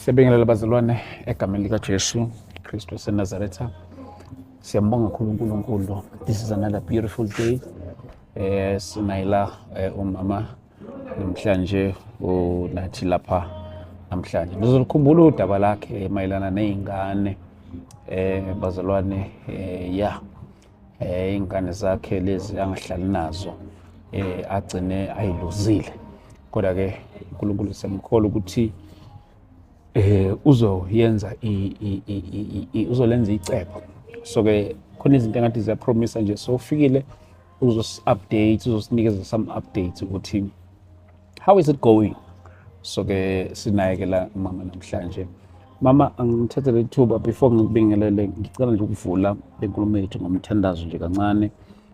Siyabingelela bazalwane egameni likaJesu Kristu waseNazaretha. Siyambonga kakhulu uNkulunkulu. This is another beautiful day. Sinaye la umama namhlanje, unathi lapha namhlanje. Ngizolikhumbula udaba lakhe mayelana nezingane, bazalwane, ya, ingane zakhe lezi angahlali nazo, agcine ayiluzile. Kodwa ke uNkulunkulu siyamkhola ukuthi uzoyenza uzolenza icebo. So ke khona izinto engathi ziyapromisa nje, so ufikile uzos-update, uzosinikeza some updates ukuthi how is it going. So ke sinaye ke la mama namhlanje. Mama, angithathe le thuba before ngikubingelele, ngicela nje ukuvula lenkulumo yethu ngomthandazo nje kancane.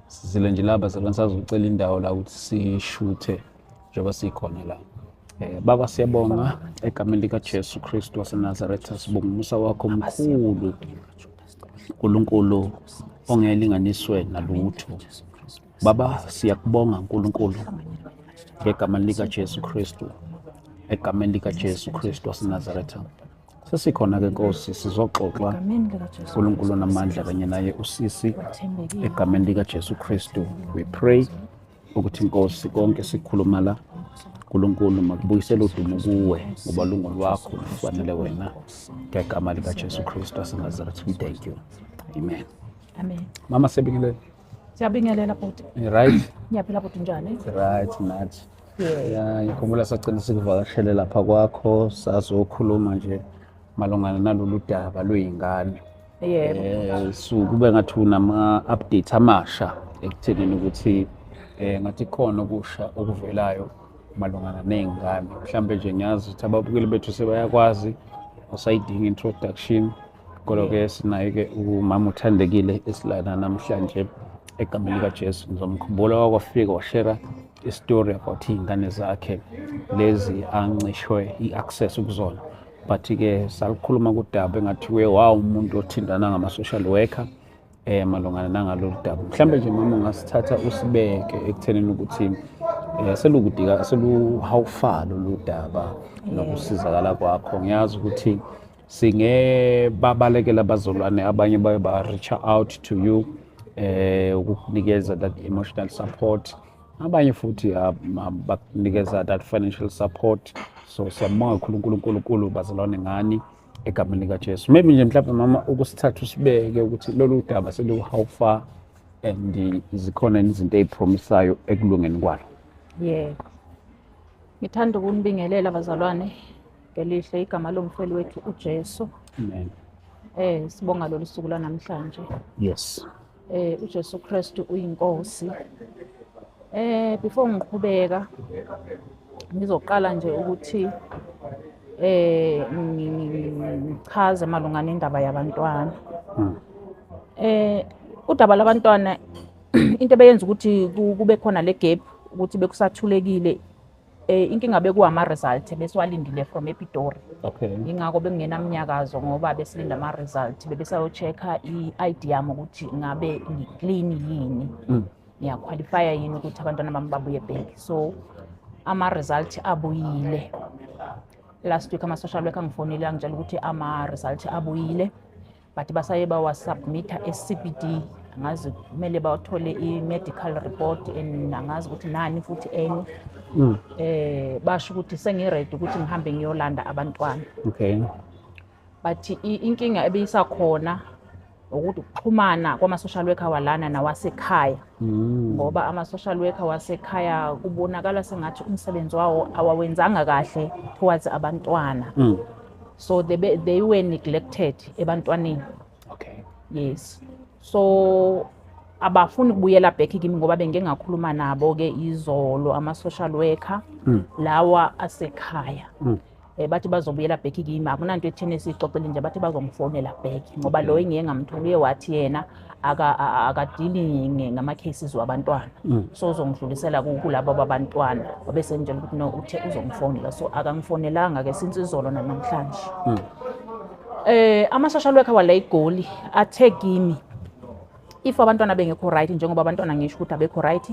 Sizile nje la bazalwane, sazocela indawo la ukuthi sishuthe njengoba sikhona la. Baba, siyabonga egameni likaJesu Kristu waseNazaretha. Sibonga umusa wakho omkhulu, uNkulunkulu ongelinganiswe nalutho. Baba, siyakubonga uNkulunkulu ngegama likaJesu Kristu, egameni likaJesu Kristu waseNazaretha. Sesikhona ke Nkosi, sizoxoxa uNkulunkulu namandla kanye naye usisi. Egameni likaJesu Kristu we pray ukuthi Nkosi, konke sikhuluma la, uNkulunkulu, makubuyisele udumo kuwe, ngoba lungo lwakho lufanele wena. Ngegama likaJesu Kristu waseNazaretha we thank you, amen. Amen. Mama, siyabingelela. Siyabingelela bhuti. Right. Ngiyaphila bhuti, njani? Right nathi. Ya, ngikhumbula sagcina sikuvakashele lapha kwakho, sazokhuluma nje malungana nalolu daba lwey'ngane. Yebo. So kube ngathi unama updates amasha ekuthenini ukuthi ngathi khona okusha okuvelayo malungana ney'ngane. Mhlambe nje ngiyazi ukuthi ababukeli bethu sebayakwazi, usayidinga introduction. Kodwa-ke sinaye-ke umama uthandekile esilana namhlanje egameni likaJesu. Ngizomkhumbula wakwafika washare istory about iy'ngane zakhe lezi ancishwe i-access kuzona, but-ke salikhuluma kudaba engathi uye wawu umuntu othintana ngama-social worker malungana nangalolu daba. Mhlambe nje mama ungasithatha usibeke ekuthenini ukuthi selukudika selu how far lolu daba nokusizakala kwakho. Ngiyazi ukuthi singe babalekela abazalwane, abanye baye ba reach out to you ukukunikeza that emotional support, abanye futhi bakunikeza that financial support. So siyambonga kakhulu uNkulunkulu bazalwane ngani egameni likaJesu. Maybe nje mhlawumbe mama ukusithatha usibeke ukuthi lolu daba selu how far and zikhona izinto ezipromisayo ekulungeni kwalo. Yebo. Ngithanda ukunibingelela bazalwane ngelihle igama lomfeli wethu uJesu. Amen. Sibonga lolu suku lanamhlanje. uJesu Kristu uyinkosi. Before ngiqhubeka, ngizoqala nje ukuthi ngichaze malungana nendaba yabantwana. Udaba labantwana, into ebeyenza ukuthi kube khona le gap ukuthi bekusathulekile, inkinga bekuwama result besiwalindile from ePitori. Ingakho bekungenamnyakazo, ngoba besilinda ama result, bebesayo-check-a i-ID yami ukuthi ngabe ngi-clean yini, ngiyaqualifya yini ukuthi abantwana bami babuye back. So ama result abuyile last week. Ama-social worker angifonile, angitshela ukuthi ama-result abuyile, but basaye bawasubmitha e-CPD. Angazi, kumele bathole i-medical report and angazi ukuthi nani futhi enye. Basho ukuthi sengiready ukuthi ngihambe ngiyolanda abantwana. But inkinga ebeyisakhona ukuthi ukuxhumana kwama-social worker walana nawasekhaya, ngoba ama-social worker wasekhaya kubonakala sengathi umsebenzi wawo awawenzanga kahle towards abantwana. So they were neglected ebantwaneni. Yes, so abafuni ukubuyela back kimi, ngoba bengike ngakhuluma nabo-ke izolo ama-social worker lawa asekhaya. Bathi bazobuyela back kimi. Akunanto etheni esiyixoxele nje, bathi bazongifonela back, ngoba lo engiye ngamthola uye wathi yena akadeali ngama-cases wabantwana. So uzongidlulisela kulabo babantwana. Wabe sengitshela ukuthi no, uthe uzongifonela, so akangifonelanga-ke since izolo nanamhlanje. Ama-social worker wala eGoli athe kimi if abantwana bengekho right, njengoba abantwana ngisho ukuthi abekho right,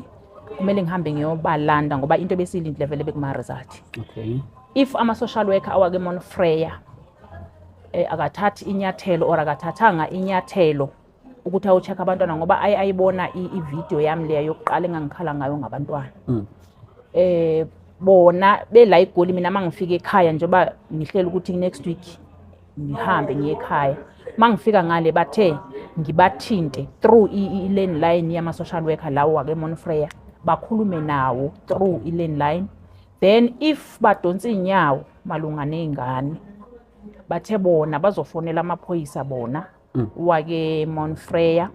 kumele ngihambe ngiyobalanda, ngoba into ebesiyilindile vele bekuma-result. If ama-social worker awake Mount Frere Akathathi inyathelo or akathathanga inyathelo ukuthi ayo-check abantwana, ngoba aye ayibona i-video yami leya yokuqala engangikhala ngayo ngabantwana. Bona bela eGoli, mina mangifika ekhaya, njengoba ngihlela ukuthi next week ngihambe ngiye ekhaya, mangifika ngale bathe ngibathinte through i-landline yama-social worker lawo wake-Mount Frere, bakhulume nawo through i-landline. Then if badonsa iy'nyawo malunga ney'ngane, bathe bona bazofonela amaphoyisa bona wake Mount Frere,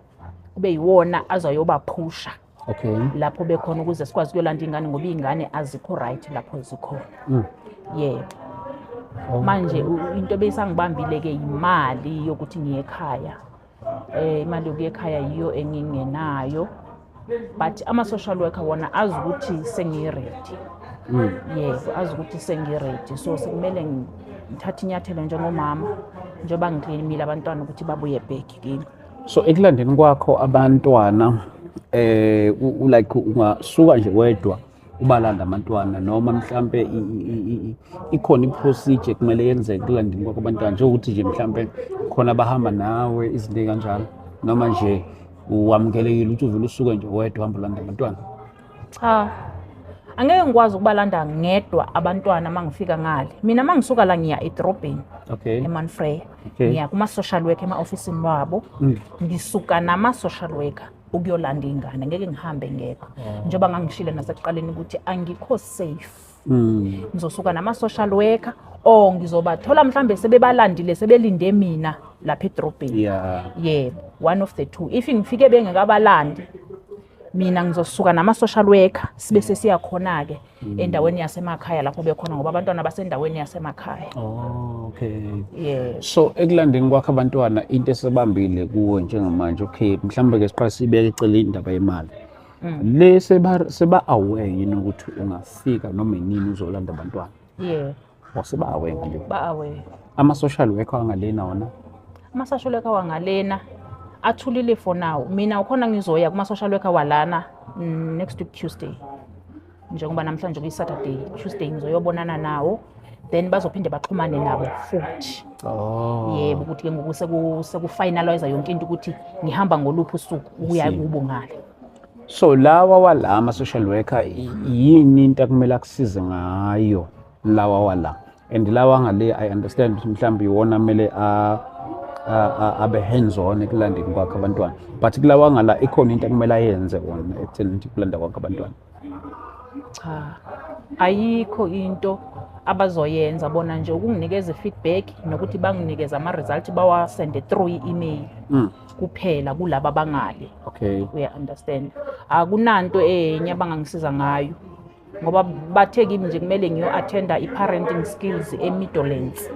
kube yiwona azoyobaphusha lapho bekhona ukuze sikwazi ukuyolanda iy'ngane, ngoba iy'ngane azikho right lapho zikhona. Yebo. Manje into ebeyisangibambile-ke imali yokuthi ngiye ekhaya. Imali yokuya ekhaya yiyo engingenayo, but ama-social worker wona azi ukuthi sengiyi-ready. Yebo, azi ukuthi sengi-ready, so sekumele ngithathe inyathelo njengomama, njengoba ngi-claimile abantwana ukuthi babuye back kimi. So ekulandeni kwakho abantwana, like ungasuka nje wedwa ubalanda abantwana, noma mhlambe ikhona i-procedure kumele yenzeke ekulandeni kwakho abantwana, njengokuthi nje mhlambe khona abahamba nawe, izinto ey'kanjalo, noma nje wamukelekile ukuthi uvele usuke nje wedwa uhambe ulanda abantwana? Cha, angeke ngikwazi ukubalanda ngedwa abantwana uma ngifika ngale. Mina uma ngisuka la ngiya edorobheni eMount Frere. Ngiya kuma-social worker ema-ofisini wabo. Ngisuka nama-social worker ukuyolanda iy'ngane, ngeke ngihambe ngedwa, njengoba ngangishile nasekuqaleni ukuthi angikho safe. Ngizosuka nama-social worker or ngizobathola mhlambe sebebalandile, sebelinde mina lapha edorobheni. Yebo, one of the two. If ngifike bengekabalandi, mina ngizosuka nama-social worker, sibe sesiya khona-ke endaweni yasemakhaya lapho bekhona, ngoba abantwana basendaweni yasemakhaya. Oh, okay. Yebo. So ekulandeni kwakho abantwana, into esebambile kuwe njengamanje, okay, mhlawumbe ke siqale sibeke eceleni indaba yemali le, seba aware yini ukuthi ungafika noma inini uzolanda abantwana? Yebo. O seba aware ngale? Ba-aware. Ama-social worker angalena wona? Ama-social worker wangalena athulile for now. Mina ukhona ngizoya kuma-social worker walana next week Tuesday, njengoba namhlanje kuyi-Saturday, Tuesday ngizoyobonana nawo, then bazophinde baxhumane nabo futhi. Yebo, ukuthi-ke ngoku seku-finalize yonke into ukuthi ngihamba ngoluphi usuku ukuya See. kubo ngale. So lawa wala ama-social worker, yini into akumele akusize ngayo lawa wala? And lawa ngale, I understand ukuthi mhlawumbe iwona kumele abe hands on ekulandeni kwakhe abantwana, but kulawa ngala ikhona into akumele ayenze wona ekutheni ukuthi kulanda kwakhe abantwana? Cha, ayikho into abazoyenza bona, nje ukunginikeza i-feedback nokuthi banginikeze ama-result, bawasende through i-email kuphela kulaba bangale. Uya-understand? Akunanto enye abangangisiza ngayo, ngoba bathe kimi nje kumele ngiyo-attenda i-parenting skills eMidlands.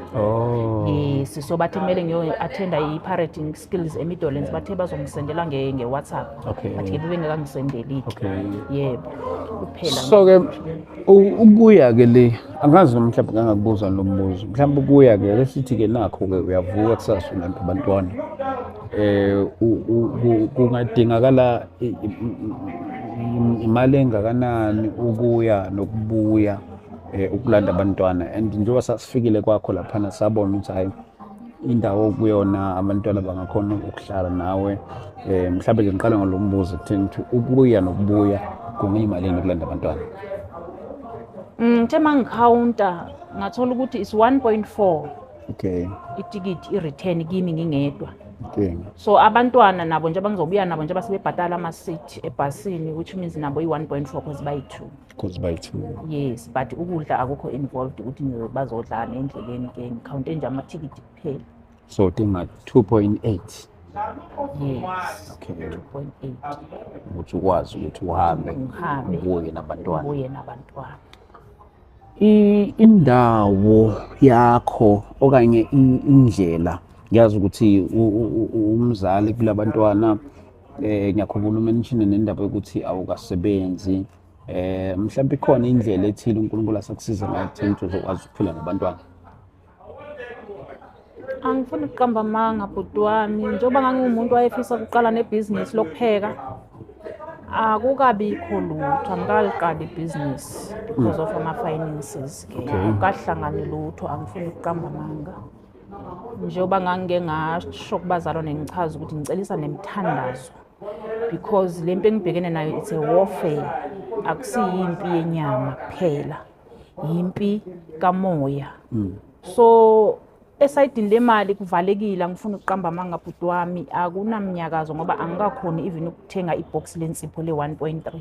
Yes, so bathe kumele ngiyo-attenda i-parenting skills eMidlands, bathe bazongisendela nge-WhatsApp. But-ke bebengekangisendeli-ke. Yebo, kuphela. So ke ukuya ke le, angazi noma mhlawumbe ngangakubuza lo mbuzo, mhlawumbe ukuya ke, lesithi ke nakho ke uyavuka kusasa ulanda abantwana, kungadingakala imali engakanani ukuya nokubuya ukulanda abantwana? And njengoba sasifikile kwakho laphana, sabona ukuthi hayi, indawo kuyona abantwana bangakhona ukuhlala nawe. Mhlawumbe nje ngiqale ngalo mbuzo ekutheni ukuthi ukuya nokubuya kungeyimalini ukulanda abantwana? Ngithe uma ngikhawunta ngathola ukuthi is 1.4 itikiti i-return kimi ngingedwa. So abantwana nabo nje abangizobuya nabo nje basebebhatala ama-seat ebhasini, which means nabo i-1.4 because bayi-two. Because bayi-two. Yes, but ukudla akukho involved ukuthi bazodlana endleleni ke, ngikhawunte nje amathikithi kuphela. So dinga 2.8? Yes. 2.8. Ukuthi ukwazi ukuthi uhambe ngihambe ubuye nabantwana. Ubuye nabantwana. Indawo yakho okanye indlela, ngiyazi ukuthi umzali kulabantwana, ngiyakhumbula u-mention nendaba yokuthi awukasebenzi, mhlawumbe ikhona indlela ethile uNkulunkulu asakusiza ngayo ekutheni ukuthi uzokwazi ukuphila nabantwana? Angifuni ukuqamba amanga, bhuti wami, njengoba ngangiwumuntu wayefisa ukuqala nebhizinisi lokupheka, akukabikho lutho, angikaliqali ibhizinisi because of ama-finances ke. Akukahlangani lutho, angifuni ukuqamba amanga. Njengoba ngangike ngasho kubazalwane, ngichaza ukuthi ngicelisa nemthandazo because le mpi engibhekene nayo, it's a warfare, akusiyimpi yenyama kuphela, yimpi kamoya. So esayidini lemali kuvalekile, angifuni ukuqamba amanga, bhuti wami, akunamnyakazo ngoba angikakhoni even ukuthenga ibox lensipho le-1.3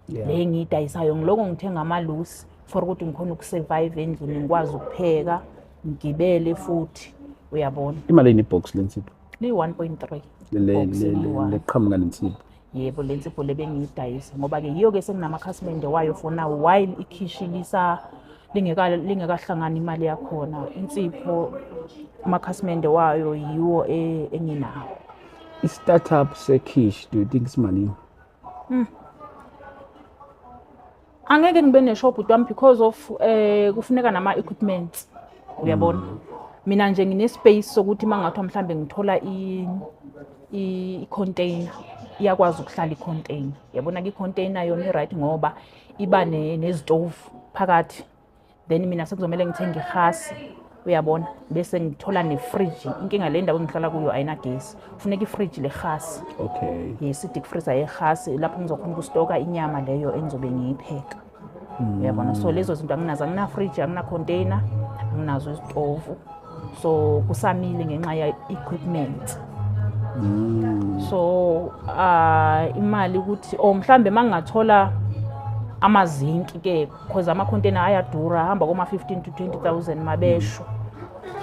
le engiyidayisayo. Ngiloko ngithenga amalusi for ukuthi ngikhone ukusurvive endlini, ngikwazi ukupheka, ngigibele futhi, uyabona. Imali yini ibox lensipho? Liyi-1.3. Le Box eliyi-one. Leqhamuka nensipho? Yebo, le nsipho le bengiyidayisa, ngoba-ke yiyo-ke senginamakhasimende wayo for now while ikhishi lisa lingekahlangani imali yakhona. Insipho amakhasimende wayo yiwo enginawo. I-startup sekhishi, do you think simalini? Angeke ngibe neshop, bhuti wami, because of kufuneka nama-equipments, uyabona. Mina nje ngine-space sokuthi uma ngathiwa mhlambe ngithola i-container, iyakwazi ukuhlala i-container, yabona-ke. I-container yona i-right ngoba iba nezitofu phakathi, then mina sekuzomele ngithenge ihasi, uyabona, bese ngithola nefriji. Inkinga, le ndawo engihlala kuyo ayinagesi, kufuneka ifriji lehasi. Yes, i-deep freezer yehasi, lapho ngizokhona ukustoka inyama leyo engizobe ngiyipheka, uyabona. So lezo zinto anginazo, angina-fridge, angina-container, anginazo izitovu, so kusamile ngenxa ya-equipment. So imali ukuthi or mhlambe mangingathola amazinki ke, because ama-container ayadura, ahamba koma-15 to 20,000 mabesho.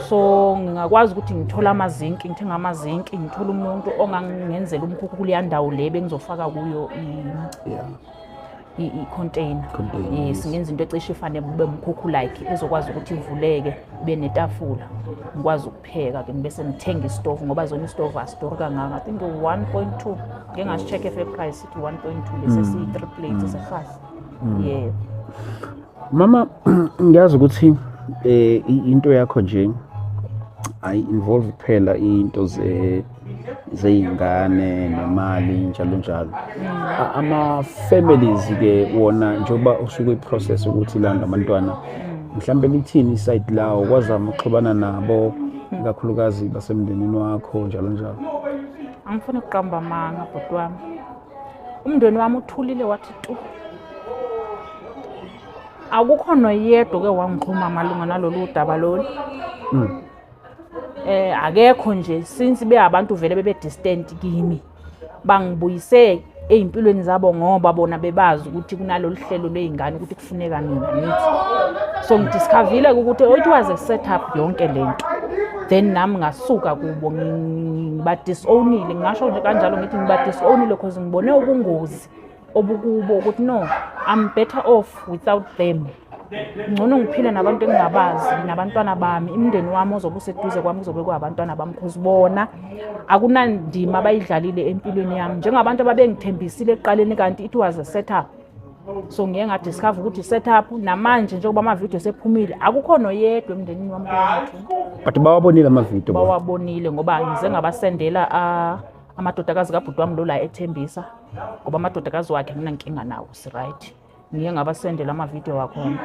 So ngingakwazi ukuthi ngithole amazinki, ngithenga amazinki, ngithole umuntu ongangenzela umkhukhu kuleya ndawo le bengizofaka kuyo i-container. Container, yes. Yes. Ngenza into ecishe ifane kube umkhukhu like, ezokwazi ukuthi ivuleke, ibe netafula, ngikwazi ukupheka ke, bese ngithenga isitofu, ngoba zona isitofu asiduri kangaka. I think 1.2, ngike ngasi-check e-Fair Price, ithi 1.2, lesi esiyi-three plates sehasi, yebo. Mama, ngiyazi ukuthi into yakho nje ayi involve kuphela into ze zeyingane nemali, njalo njalo. Ama families ke wona, njengoba usuke process ukuthi landa abantwana, mhlambe lithini iside lawo? Kwazama ukuxhumana nabo, ikakhulukazi basemndenini wakho, njalo njalo? Angifuni ukuqamba amanga, bhuti wami, umndeni wami uthulile wathi tu, akukho noyedwa ke wangixhuma malunga nalolu daba lolu. Akekho nje, since beyabantu vele bebe distant kimi, bangibuyise ey'mpilweni zabo ngoba bona bebazi ukuthi kunalolu hlelo lwey'ngane, ukuthi kufuneka mina ngithi. So ngidiscoverile ukuthi it was a setup yonke lento, then nami ngasuka kubo, ngibadisownile, ngingasho nje kanjalo, ngithi ngibadisownile because ngibone ubungozi obukubo, ukuthi no, I'm better off without them. Ngcono ngiphile nabantu engingabazi nabantwana bami. Imindeni wami ozobe useduze kwami kuzobe kuwabantwana bami, cause bona akunandima abayidlalile empilweni yami njengabantu ababengithembisile ekuqaleni, kanti it was a setup. So ngiye ngadiscover ukuthi i-setup. Namanje njengoba amavidiyo sephumile, akukho noyedwa emndenini wami owangithinta. But bawabonile amavidiyo bona? Bawabonile, ngoba ngize ngabasendela amadodakazi kabhuti wami lo la ethembisa, ngoba amadodakazi wakhe nginankinga nawo, si-right. Ngiye ngabasendela amavidiyo wakhona,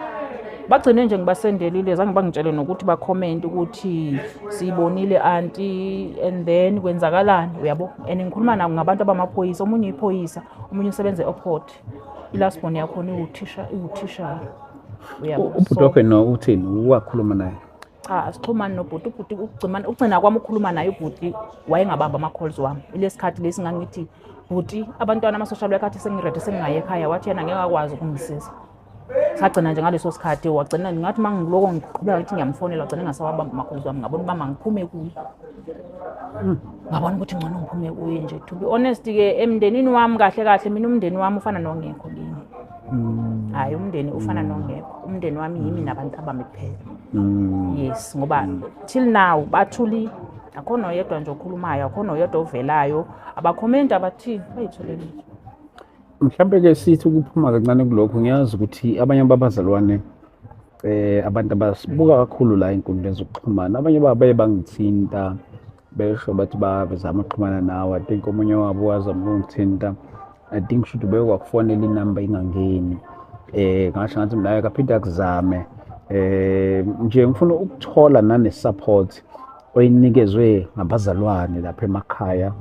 bagcine nje ngibasendelile, zange bangitshele nokuthi bacomment ukuthi siyibonile anti and then kwenzakalani, uyabo. And ngikhuluma nabo ngabantu abamaphoyisa, omunye iphoyisa, omunye usebenza e-airport, i-last born yakhona iwuthisha, iwuthishara, uyabo. Ubhuti wakho no uthini, wakhuluma naye? Cha, asixhumani nobhuti. Ubhuti ukugcina kwami ukukhuluma naye, ubhuti wayengabamba ama-calls wami. Ilesikhathi lesi ngangithi, "Bhuti, abantwana, ama-social worker athi sengiready, sengingaye ekhaya." Wathi yena ngeke akwazi ukungisiza. Sagcina nje ngaleso sikhathi, wagcina ngathi uma ngiloko ngiqhubeka ngithi ngiyamfonela, wagcina engasawabamba ama-calls wami. Ngabona uba mangiphume kuye, ngabona ukuthi ngcono ngiphume kuye nje. To be honest-ke, emndenini wami, kahle kahle mina umndeni wami ufana nongekho kimi. Hhayi, umndeni ufana nongekho. Umndeni wami yimi nabantu abami kuphela. Yes, ngoba till now bathuli, akho noyedwa nje okhulumayo, akho noyedwa ovelayo, abakhomenti, abathini, bayitholelile. Mhlambe-ke sithi ukuphuma kancane kulokho. Ngiyazi ukuthi abanye babazalwane, abantu abasibuka kakhulu la ey'nkundleni zokuxhumana, abanye babo baye bangithinta, besho bathi bazama ukuxhumana nawe. I think omunye wabo wazama ukungithinta, I think shuthi ubeke wakufonela, inamba ingangeni. Ngasho ngathi mina akaphinde akuzame. Nje ngifuna ukuthola nane support. oyinikezwe ngabazalwane lapha emakhaya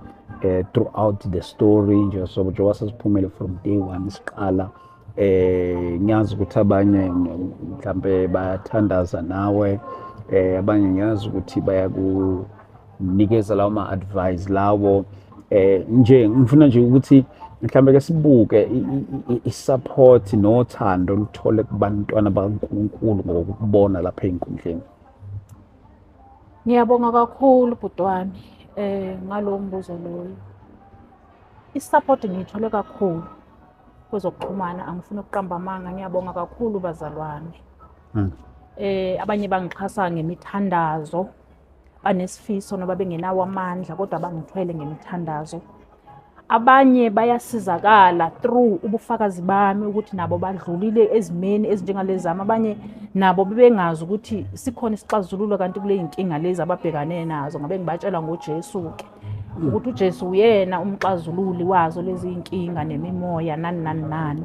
throughout the story nje, so njengoba sesiphumele from day one siqala, ngiyazi ukuthi abanye mhlambe bayathandaza nawe, abanye ngiyazi ukuthi bayakunikeza lawo ma-advice lawo. Nje ngifuna nje ukuthi mhlambe ke sibuke i-support nothando oluthole kubantwana bakaNkulunkulu ngokubona lapha ey'nkundleni. Ngiyabonga kakhulu bhuti wami ngalowo mbuzo loyo. I-support ngiyithole kakhulu kwezokuxhumana, angifuni ukuqamba amanga, ngiyabonga kakhulu bazalwane. Abanye bangixhasa ngemithandazo, banesifiso noba bengenawo amandla kodwa bangithwele ngemithandazo. Abanye bayasizakala through ubufakazi bami ukuthi nabo badlulile ezimeni ezinjengalezi zami. Abanye nabo bebengazi ukuthi sikhona isixazululo kanti kule yinkinga lezi ababhekane nazo, ngabe ngibatshela ngoJesu-ke ukuthi uJesu uyena umxazululi wazo lezi inkinga nemimoya nani nani nani.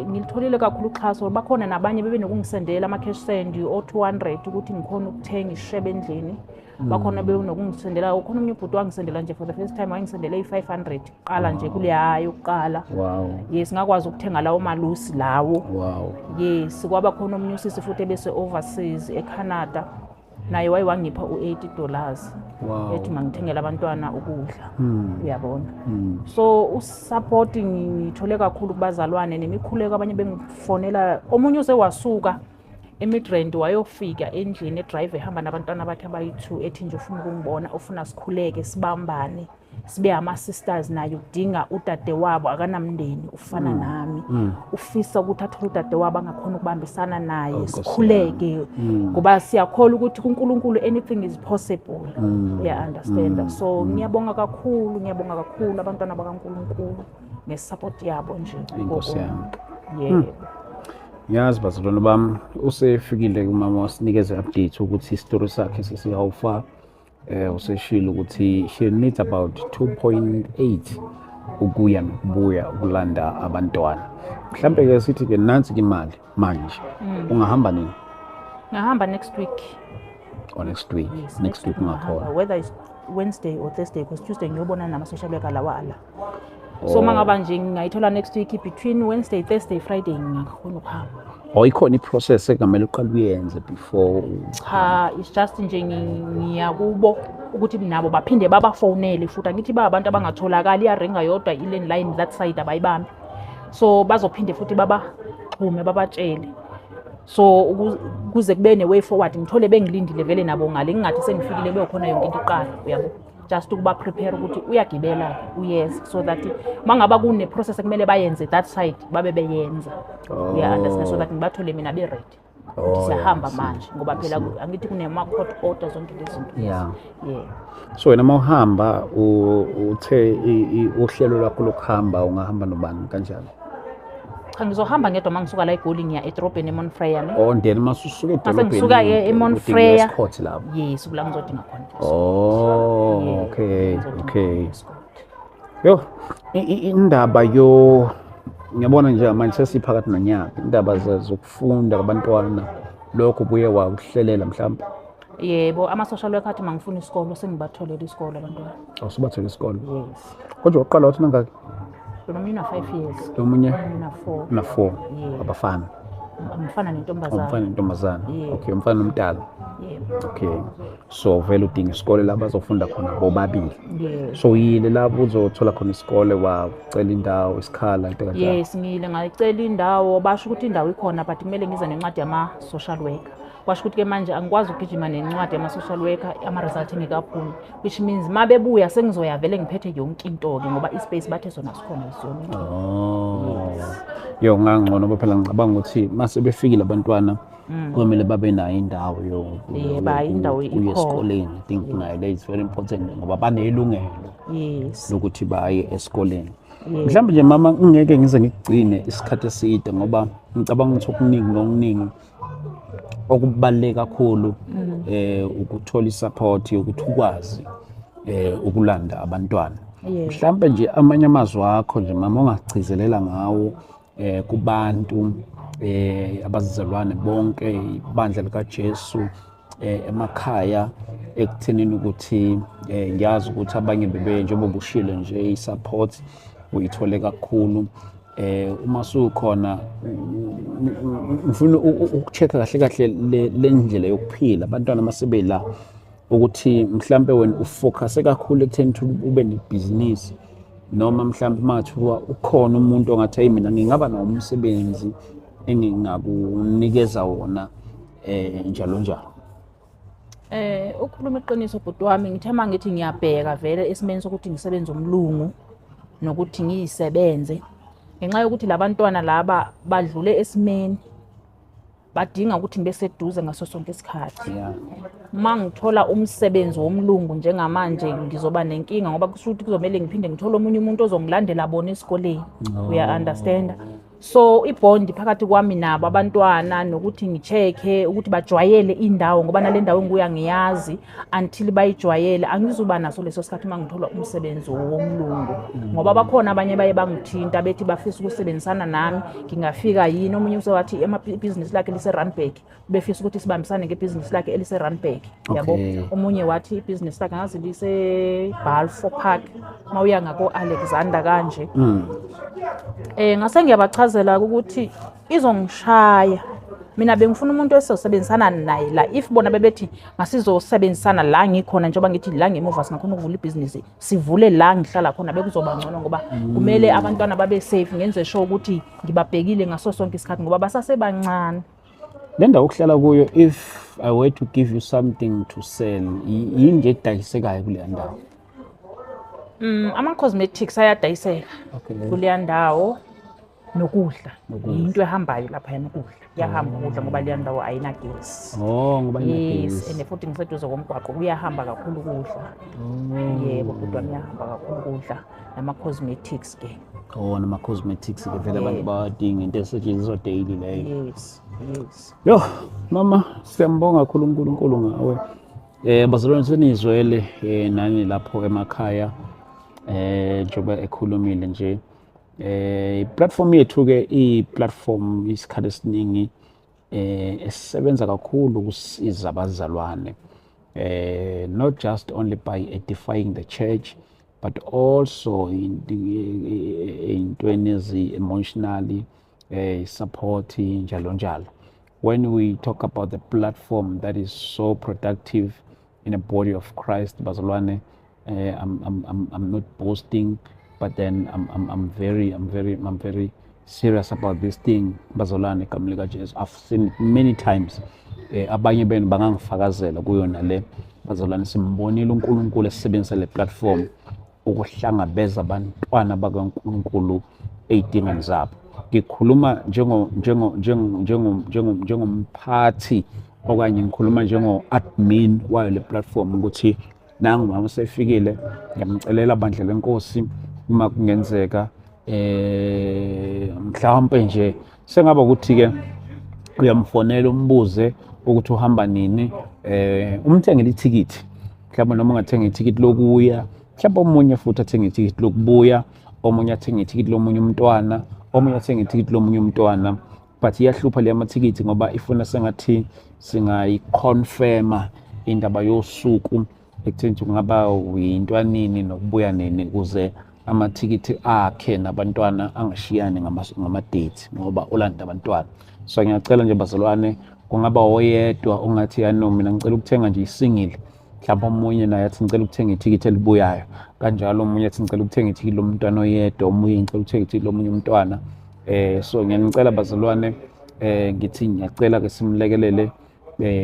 Ngilitholile kakhulu uxhaso, bakhona nabanye bebe nokungisendela ama-cash send o-200 ukuthi ngikhona ukuthenga ishebe endlini. Bakhona benokungisendela, ukhona omunye ubhuti wangisendela nje for the first time, wangisendela i-500 kuqala nje kuleya yokuqala. Yes, ngakwazi ukuthenga lawo malusi lawo. Yes, kwaba khona omunye usisi futhi ebese overseas eCanada, naye waye wangipha u-$80. Ethi mangithengele abantwana ukudla. Uyabona. So usupport ngithole kakhulu kubazalwane nemikhuleko, abanye bengifonela, omunye uze wasuka eMidrand wayofika endlini edrive ehamba nabantwana bakhe abayi-2, ethi nje ufuna ukungibona, ufuna sikhuleke sibambane sibe ama-sisters, naye udinga udadewabo, akanamndeni ufana nami, ufisa ukuthi athole udadewabo angakhona ukubambisana naye. Oh, Nkosi. Sikhuleke ngoba siyakholwa ukuthi kuNkulunkulu anything is possible. Uya-understanda? So ngiyabonga kakhulu, ngiyabonga kakhulu abantwana bakaNkulunkulu ngesupport yabo nje. Inkosi yami. Yebo. Ngiyazi bazalwane bami, usefikile kumama wasinikeza update ukuthi isitori sakhe sesiyawufa. Useshilo ukuthi she needs about 2.8 ukuya nokubuya ukulanda abantwana. Mhlambe ke sithi ke nansi ke imali manje. Ungahamba nini? Ngahamba next week. Or next week? Yes. Next week ngingahamba. ungakhona. Whether it's Wednesday or Thursday, because Tuesday ngiyobona nama-social worker lawa ala. So uma ngaba nje ngingayithola next week between Wednesday, Thursday, Friday, ngingakhona ukuhamba. Or ikhona iprocess ekungamele uqale uyenze before? Cha, it's just nje ngiya kubo ukuthi nabo baphinde babafonele futhi, angithi ba abantu abangatholakali, iyaringa yodwa i-landline that side, abayibambi, so bazophinde futhi babaxhume babatshele, so kuze kube ne-way forward, ngithole bengilindile vele nabo ngale, ngingathi sengifikile beyokhona yonke into iqala, uyabo, just ukuba prepare ukuthi uyagibela uyeza, so that uma ngaba kune-process ekumele bayenze that side babe beyenza. Uya-understand? So that ngibathole mina be-ready ukuthi siyahamba yeah, I see. manje, ngoba phela angithi kunema-court order, zonke lezi zinto. Yeah. So wena mawuhamba uthe uhlelo lwakho lokuhamba, ungahamba nobani kanjani? Cha, ngizohamba ngedwa. Uma ngisuka la eGoli ngiya edorobheni eMount Frere, ne? Oh, then masusuka Mase edolobheni ngisuka-ke eMount udinga Frere. escort lapho. Yes, kula ngizodinga khona. Oh. Yeah, ngizodinga khona escort. Yo, indaba yo ngiyabona nje manje sesiphakathi nonyaka, indaba zokufunda kwabantwana, lokho buye wakuhlelela mhlawumbe? Yebo, ama-social worker athi mangifuna isikolo, sengibatholele isikolo abantwana. Awusubathole isikolo? Yes. Kodwa waqala wathi nangaki? Lona omunye una-5 years. Lo munye? Omunye una-4. Una-4? Yeah. Abafana? Umfana nentombazane. Umfana nentombazane. Yeah. Okay, umfana nomdala. Yebo. Okay, so vele udinga isikole la bazofunda khona bobabili. Yes. So yile lapho uzothola khona isikole, wacela indawo, isikhala, into kanjalo? Yes, ngiyile ngayicela indawo, basho ukuthi indawo ikhona but kumele ngize nencwadi yama-social worker. Kwasho ukuthi-ke manje angikwazi ukugijima nencwadi yama-social worker ama-result engekaphumi, which means uma bebuya sengizoya vele ngiphethe yonke into-ke, ngoba ispace bathe sona sikhona isiyona. Oh. Yo, ngangcono ngoba phela ngicabanga ukuthi mase befikile abantwana kumele babe nayo indawo Yebo, hayi, indawo kuya ikhona. esikoleni. I think nayo le is very important ngoba banelungelo lokuthi baye esikoleni. Mhlawumbe nje mama ngeke ngize ngikugcine isikhathi eside ngoba ngicabanga ukuthi okuningi nokuningi okubaluleke kakhulu ukuthola isupport yokuthi ukwazi ukulanda abantwana. Mhlawumbe nje amanye amazwi akho nje mama ongagcizelela ngawo kubantu, abazalwane bonke, ibandla likaJesu. Emakhaya ekuthenini ukuthi ngiyazi ukuthi abanye bebe, njengoba ubushilo nje, i-support uyithole kakhulu uma sukhona. Ngifuna uku-check-a kahle kahle le ndlela yokuphila abantwana masebela, ukuthi mhlambe wena u-focus kakhulu ekutheni ukuthi ube nebhizinisi, noma mhlambe uma kuthiwa ukhona umuntu ongathi, "Hey, mina ngingaba nawo umsebenzi engingakunikeza wona," njalo njalo. Ukhuluma iqiniso, bhuti wami. Ngithe uma ngithi ngiyabheka vele esimeni sokuthi ngisebenze umlungu nokuthi ngiyisebenze, ngenxa yokuthi labantwana laba badlule esimeni, badinga ukuthi ngibe seduze ngaso sonke isikhathi. Uma ngithola umsebenzi womlungu njengamanje, ngizoba nenkinga, ngoba kusho ukuthi kuzomele ngiphinde ngithole omunye umuntu ozongilandela bona esikoleni. Uya-understanda? So i-bond phakathi kwami nabo abantwana, nokuthi ngi-check-e ukuthi bajwayele indawo, ngoba nale ndawo enguya ngiyazi, until bayijwayele angizuba naso leso sikhathi uma ngithola umsebenzi womlungu, ngoba bakhona abanye baye bangithinta bethi bafisa ukusebenzisana nami, ngingafika yini. Omunye usewathi ibhizinisi lakhe lise-Randburg, befisa ukuthi sibambisane ngebhizinisi lakhe elise-Randburg, yabo. Omunye wathi ibhizinisi lakhe ngazi lise-Balfour Park, uma uya ngako-Alexander kanje. Ngase ngiyabachazela ukuthi izongishaya. Mina bengifuna umuntu esizosebenzisana naye la. If bona bebethi ngasizosebenzisana la ngikhona, njengoba ngithi la ngemuva singakhona ukuvula ibhizinisi, sivule la ngihlala khona, bekuzoba ngcono, ngoba kumele abantwana babe safe, ngenze sure ukuthi ngibabhekile ngaso sonke isikhathi, ngoba basasebancane. Le ndawo okuhlala kuyo, if I were to give you something to sell, yini nje edayisekayo kuleya ndawo? Ama-cosmetics ayadayiseka kuleya ndawo, nokudla. Nokudla. Yinto ehambayo laphayana ukudla, kuyahamba ukudla, ngoba leya ndawo ayinagesi. Oh, ngoba Yes. inagesi. And futhi ngiseduze komgwaqo, kuyahamba kakhulu ukudla. Yebo, bhuti wami, kuyahamba kakhulu ukudla nama-cosmetics ke. Oh, nama-cosmetics ke vele abantu bawadinga, into esetshenziswa daily leyo. Yes. Yo, mama, siyambonga kakhulu uNkulunkulu ngawe. Bazalwane, senizwele nani lapho emakhaya, njengoba ekhulumile nje. I-platform yethu ke, i-platform isikhathi esiningi esisebenza kakhulu ukusiza abazalwane. Not just only by edifying the church, but also ey'ntweni ezi-emotionally, support, njalo njalo. When we talk about the platform that is so productive in the body of Christ, bazalwane, I'm not boasting, but then I'm very serious about this thing, bazalwane, egameni likaJesu. I've seen it many times. Abanye benu bangangifakazela kuyona le, bazalwane. Simbonile uNkulunkulu esebenzisa le platform ukuhlangabeza abantwana bakaNkulunkulu ey'dingweni zabo. Ngikhuluma njengo njengo njengo njengo njengo njengomphathi okanye ngikhuluma njengo-admin wayo le platform, ukuthi nangu mama usefikile, ngiyamcelela bandla lenkosi, uma kungenzeka mhlawumbe nje sengaba ukuthi ke uyamfonela, umbuze ukuthi uhamba nini, umthengele ithikithi mhlawumbe, noma ungathenga ithikithi lokuya, mhlawumbe omunye futhi athenge ithikithi lokubuya, omunye athenge ithikithi lomunye umntwana, omunye athenge ithikithi lomunye umntwana. But iyahlupha le amathikithi, ngoba ifuna sengathi singayi-confirma indaba yosuku ekutheni ukuthi kungaba yintwanini nokubuya nini, ukuze amathikithi akhe nabantwana angashiyani ngama-date, ngoba ulanda abantwana. So ngiyacela nje bazalwane, kungaba oyedwa ongathi, "Ya, no, mina ngicela ukuthenga nje i-single," mhlawumbe omunye naye athi, "Ngicela ukuthenga ithikithi elibuyayo," kanjalo omunye athi, "Ngicela ukuthenga ithikithi lomntwana oyedwa," omunye, "Ngicela ukuthenga ithikithi lomunye umntwana." So ngiyanicela bazalwane, ngithi ngiyacela ke simlekelele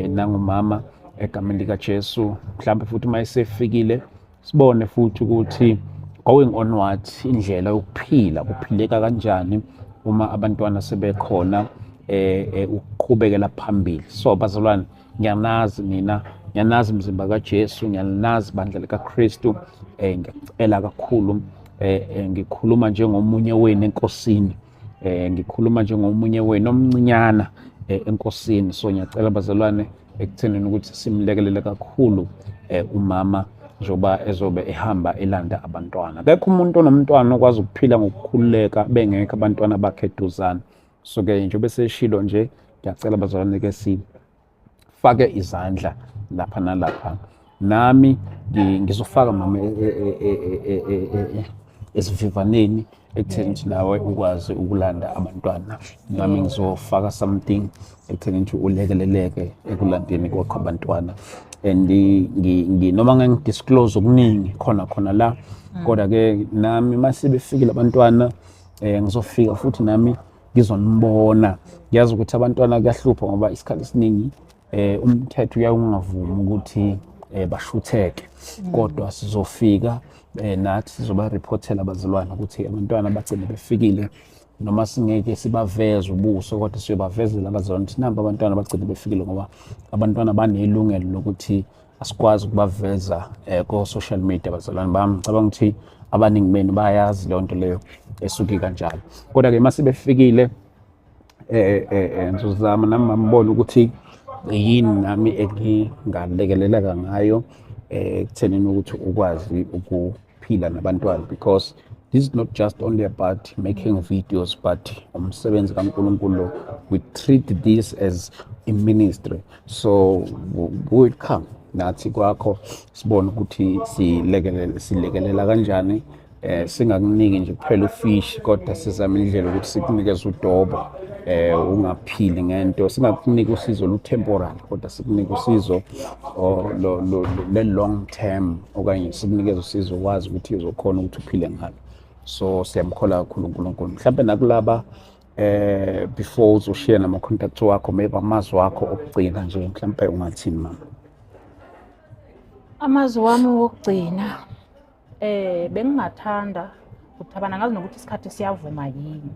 nangumama egameni likaJesu. Mhlawumbe futhi uma esefikile, sibone futhi ukuthi going onward indlela yokuphila kuphileka kanjani uma abantwana sebekhona, ukuqhubekela phambili. So bazalwane, ngiyanazi nina, ngiyanazi mzimba kaJesu, ngiyanazi bandla likaKristu. Ngiyacela kakhulu, ngikhuluma njengomunye wenu enkosini, ngikhuluma njengomunye wenu omncinyana enkosini. So ngiyacela bazalwane ekuthenini ukuthi simlekelele kakhulu umama njengoba ezobe ehamba elanda abantwana. Akekho umuntu onomntwana okwazi ukuphila ngokukhululeka bengekho abantwana bakhe eduzane. So ke njengoba eseshilo nje, ngiyacela bazalwane ke si Sifake izandla lapha nalapha. Nami ngizofaka, mama, esivivaneni ekutheni ukuthi nawe ukwazi ukulanda abantwana. Nami ngizofaka something ekutheni ukuthi ulekeleleke ekulandeni kwakho abantwana. And noma ngeke ngi-disclose okuningi khona khona la, kodwa-ke nami mase befikile abantwana, ngizofika futhi nami ngizonibona. Ngiyazi ukuthi abantwana kuyahlupha ngoba isikhathi esiningi umthetho uyaye ungavumi ukuthi bashutheke, kodwa sizofika nathi sizoba-reportela abazalwane ukuthi abantwana bagcine befikile. Noma singeke sibaveze ubuso, kodwa siyobavezela abazalwane ukuthi nampa abantwana bagcine befikile, ngoba abantwana banelungelo lokuthi asikwazi ukubaveza ko-social media. Bazalwane bami, ngicabanga ukuthi abaningi benu bayazi leyo nto leyo esuke kanjalo. Kodwa-ke uma sebefikile, ngizozama nami ngambona ukuthi yini nami engingalekeleleka ngayo ekuthenini ukuthi ukwazi ukuphila nabantwana, because this is not just only about making videos, but umsebenzi kaNkulunkulu lo. We treat this as a ministry, so we will come nathi kwakho sibone ukuthi silekelele silekelela kanjani. Singakuniki nje kuphela ufish, kodwa sizama indlela ukuthi sikunikeze udobo, ungaphili ngento. Singakunika usizo lu-temporal, kodwa sikunika usizo le long term, okanye sikunikeze usizo wazi ukuthi uzokhona ukuthi uphile ngalo. So siyamkhola kakhulu uNkulunkulu. Mhlawumbe nakulaba, before uzoshiya nama contact wakho, maybe amazwi wakho okugcina nje, mhlawumbe ungathini, mama? Amazwi wami wokugcina, bengingathanda ukuthabana ngazi nokuthi isikhathi siyavuma yini.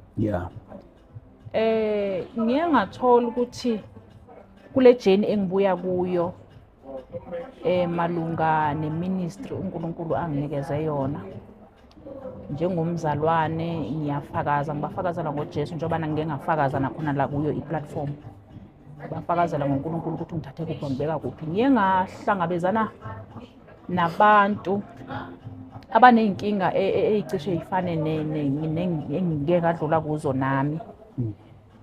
Ngiye ngathola ukuthi kule journey engibuya kuyo malunga neministry uNkulunkulu anginikeze yona njengomzalwane, ngiyafakaza, ngibafakazela ngoJesu, njengoba ngike ngafakaza nakhona la kuyo i-platform, bafakazela ngoNkulunkulu ukuthi ungithathe kuphi, ngibeka kuphi. Ngiye ngahlangabezana nabantu abaney'nkinga ey'cishe y'fane engike ngadlula kuzo nami.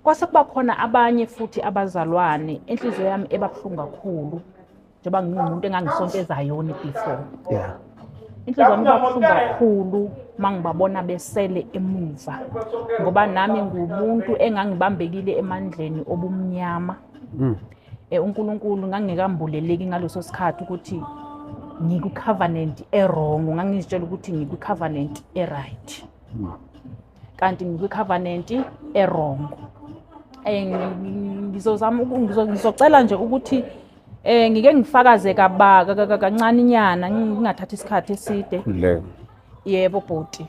Kwase kuba khona abanye futhi abazalwane enhliziyo yami ebabuhlungu kakhulu, njengoba ngingumuntu engangisonto eZayoni before. Inhliziyo yami iba buhlungu kakhulu uma ngibabona besele emuva, ngoba nami ngumuntu engangibambekile emandleni obumnyama. UNkulunkulu ngangingekambuleleki ngaleso sikhathi ukuthi ngikwi-covenant e-wrong. Ngangizitshela ukuthi ngikwi-covenant e-right, kanti ngikwi-covenant e-wrong. Ngizozama ngizocela nje ukuthi ngike ngifakaze kancane inyana, ngingathathi isikhathi eside. Le. Yebo bhuti.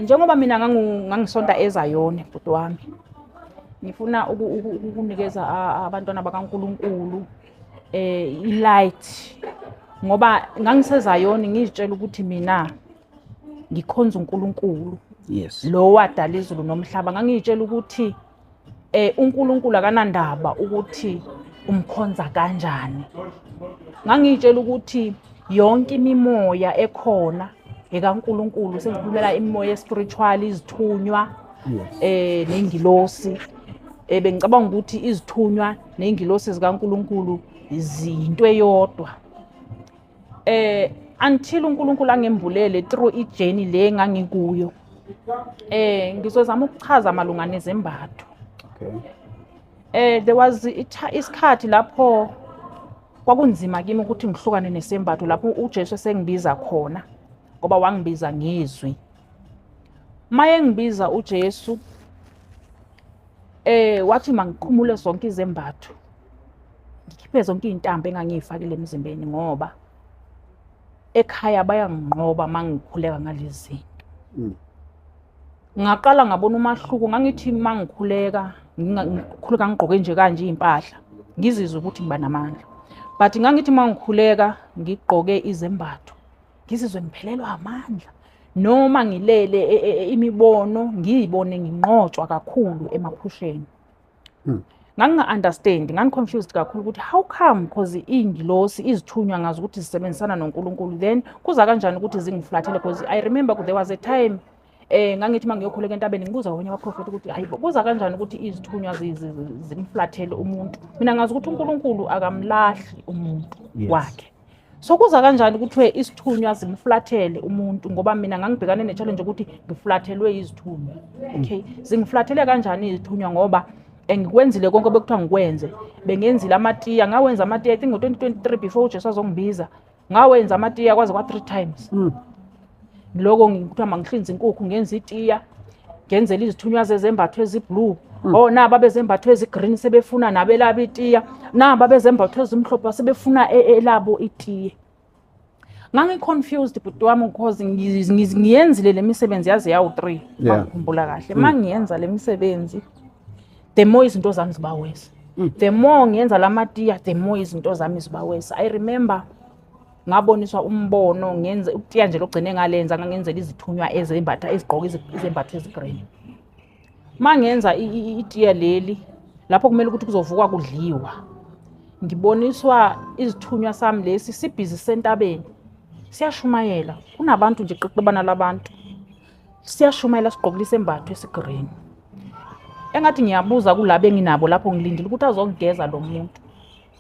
Njengoba mina ngangisonta eZayoni, bhuti wami, ngifuna ukunikeza abantwana bakaNkulunkulu i-light, ngoba ngangisezayoni ngizitshela ukuthi mina ngikhonza uNkulunkulu lo wadala izulu nomhlaba. Ngangiyitshela ukuthi uNkulunkulu akanandaba ukuthi umkhonza kanjani. Ngangiyitshela ukuthi yonke imimoya ekhona ekaNkulunkulu, sengikhulumela imimoya espiritual, izithunywa nengilosi. Bengicabanga ukuthi izithunywa nengilosi zikaNkulunkulu ziyinto eyodwa, until uNkulunkulu angembulele through ijourney le engangikuyo. Ngizozama ukuchaza malunga nezembatho. There was isikhathi lapho kwakunzima kimi ukuthi ngihlukane nesembatho, lapho uJesu esengibiza khona, ngoba wangibiza ngezwi. Maye ngibiza uJesu, wathi mangikhumule zonke izembatho, ngikhiphe zonke izintambo engangiyifakile emzimbeni, ngoba ekhaya bayanginqoba mangikhuleka ngalezi zinto. Ngaqala ngabona umahluko. Ngangithi mangikhuleka, ngikhuleka ngigqoke nje kanje iy'mpahla, ngizizwe ukuthi ngiba namandla, but ngangithi mangikhuleka ngigqoke izembatho, ngizizwe ngiphelelwa amandla, noma ngilele imibono ngiyibone nginqotshwa kakhulu emaphusheni. Nganginga-understand, ngangi-confused kakhulu ukuthi how come, 'cause iy'ngilosi, izithunywa, ngazi ukuthi zisebenzisana noNkulunkulu, then kuza kanjani ukuthi zingiflathele? Because I remember there was a time Ngangithi uma ngiyokhuleka entabeni ngibuza kwabanye abaprofethi ukuthi hayi bo, kuza kanjani ukuthi izithunywa zimflathele umuntu. Mina ngazi ukuthi uNkulunkulu akamlahli umuntu wakhe. So kuza kanjani kuthiwe isithunywa zimflathele umuntu, ngoba mina ngangibhekane ne-challenge ukuthi ngiflathelwe izithunywa. Okay, zingiflathele kanjani izithunywa, ngoba ngikwenzile konke bekuthiwa ngikwenze. Bengenzile amatiya, ngawenza amatiya I think ngo-2023 before uJesu azongibiza. Ngawenza amatiya kwaze kwa-3 times. Loko ngikuthiwa mangihlinze inkukhu, ngenza itiya, ngenzela izithunywa zezembatho ezi-blue. Oh, naba bezembatho ezi-green sebefuna nabelabo itiya, naba bezembatho ezimhlophe sebefuna elabo itiye. Ngangi-confused bhuti wami, because ngiyenzile le misebenzi yaze yawu-3, mangikhumbula kahle. Uma ngiyenza le misebenzi, the more izinto zami ziba worse. The more ngiyenza la matiya, the more izinto zami ziba worse. I remember ngaboniswa umbono, ngenze ukutiya nje logcine ngalenza, ngangenzela izithunywa ezembatha ezigqoka izembatho ezi-green. Uma ngenza itiya leli, lapho kumele ukuthi kuzovukwa kudliwa, ngiboniswa izithunywa sami lesi sibhizi sentabeni, siyashumayela, kunabantu nje, qiqibana labantu, siyashumayela, sigqokile isembatho esi-green. Engathi ngiyabuza kulabo enginabo lapho, ngilindile ukuthi azongigeza lo muntu,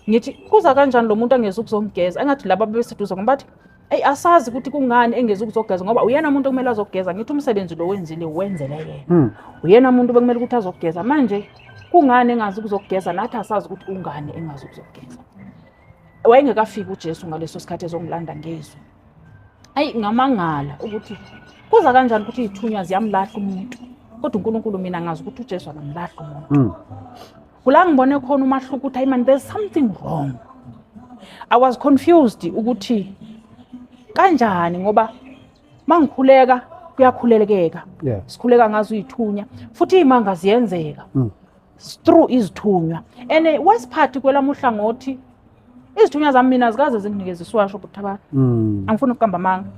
ngithi kuza kanjani lo muntu angeze ukuzongigeza? Engathi laba bebeseduze ngoba bathi eyi, asazi ukuthi kungani engeze ukuzogeza, ngoba uyena umuntu okumele azogeza. Ngithi umsebenzi lo wenzile wenzele yena, uyena umuntu bekumele ukuthi azogeza, manje kungani engazi ukuzogeza? Nathi asazi ukuthi kungani engazi ukuzogeza. Wayengekafiki uJesu ngaleso sikhathi ezongilanda ngezwi. Ayi, ngamangala ukuthi kuza kanjani ukuthi iy'thunywa ziyamlahla umuntu, kodwa uNkulunkulu, mina ngazi ukuthi uJesu akamlahli umuntu. Kula ngibone khona umahluko ukuthi hayi man, there's something wrong. I was confused ukuthi kanjani, ngoba mangikhuleka kuyakhulelekeka. Sikhuleka ngazo iy'thunya, futhi iy'manga ziyenzeka through izithunywa. And worst part, kwelami uhlangothi, izithunywa zami mina zikaze zinginikeze isiwasho, buthabana. Angifuni ukuqamba amanga,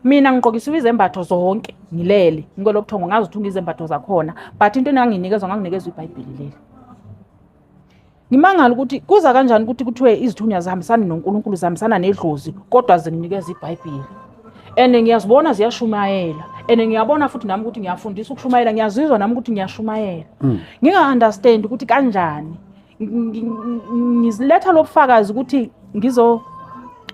mina ngigqokisiwe izembatho zonke, ngilele ngikwelobuthongo, ngazithunga izembatho zakhona, but into enganginikezwa, nganginikezwa iBhayibheli leli. Ngimangala ukuthi kuza kanjani ukuthi kuthiwe izithunywa zihambisana noNkulunkulu, zihambisana nedlozi, kodwa zinginikeza iBhayibheli, and ngiyazibona ziyashumayela, and ngiyabona futhi nami ukuthi ngiyafundisa ukushumayela, ngiyazizwa nami ukuthi ngiyashumayela. Nginga-understand ukuthi kanjani. Ngiziletha lobufakazi ukuthi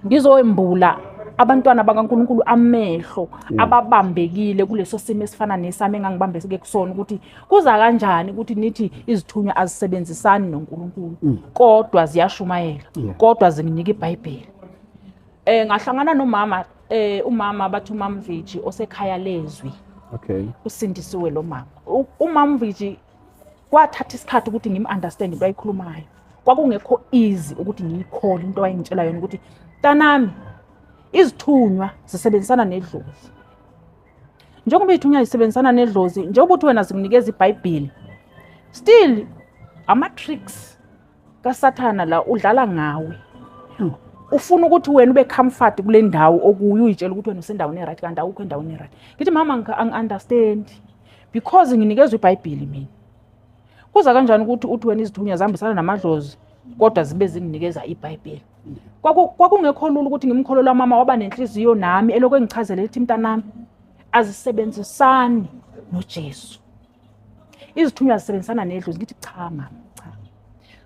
ngizoembula abantwana bakaNkulunkulu amehlo ababambekile kuleso simo esifana nesami engangibambeke kusona, ukuthi kuza kanjani ukuthi nithi izithunywa azisebenzisani noNkulunkulu, kodwa ziyashumayela, kodwa zinginika iBhayibheli. Ngahlangana nomama, umama bathi uMam Viji osekhaya lezwi. Usindisiwe lo mama. UMam Viji kwathatha isikhathi ukuthi ngim-understand into ayikhulumayo. Kwakungekho easy ukuthi ngiyikhole into ayengitshela yona, ukuthi mntanami, izithunywa zisebenzisana nedlozi. Njengoba izithunywa zisebenzisana nedlozi, njengoba uthi wena zikunikeza iBhayibheli, still ama-tricks kaSathana la udlala ngawe. Ufuna ukuthi wena ube comfort kule ndawo okuyo, uyitshela ukuthi wena usendaweni e-right, kanti awukho endaweni e-right. Ngithi mama, angi-understand because nginikezwa iBhayibheli mina. Kuza kanjani ukuthi uthi wena izithunywa zihambisana namadlozi, kodwa zibe zinginikeza iBhayibheli? Kwakungekho lula ukuthi ngimkholelwa mama, waba nenhliziyo nami elokhu engichazela, ethi mntanami, azisebenzisani noJesu, izithunywa zisebenzisana nedlozi. Ngithi cha mama, cha.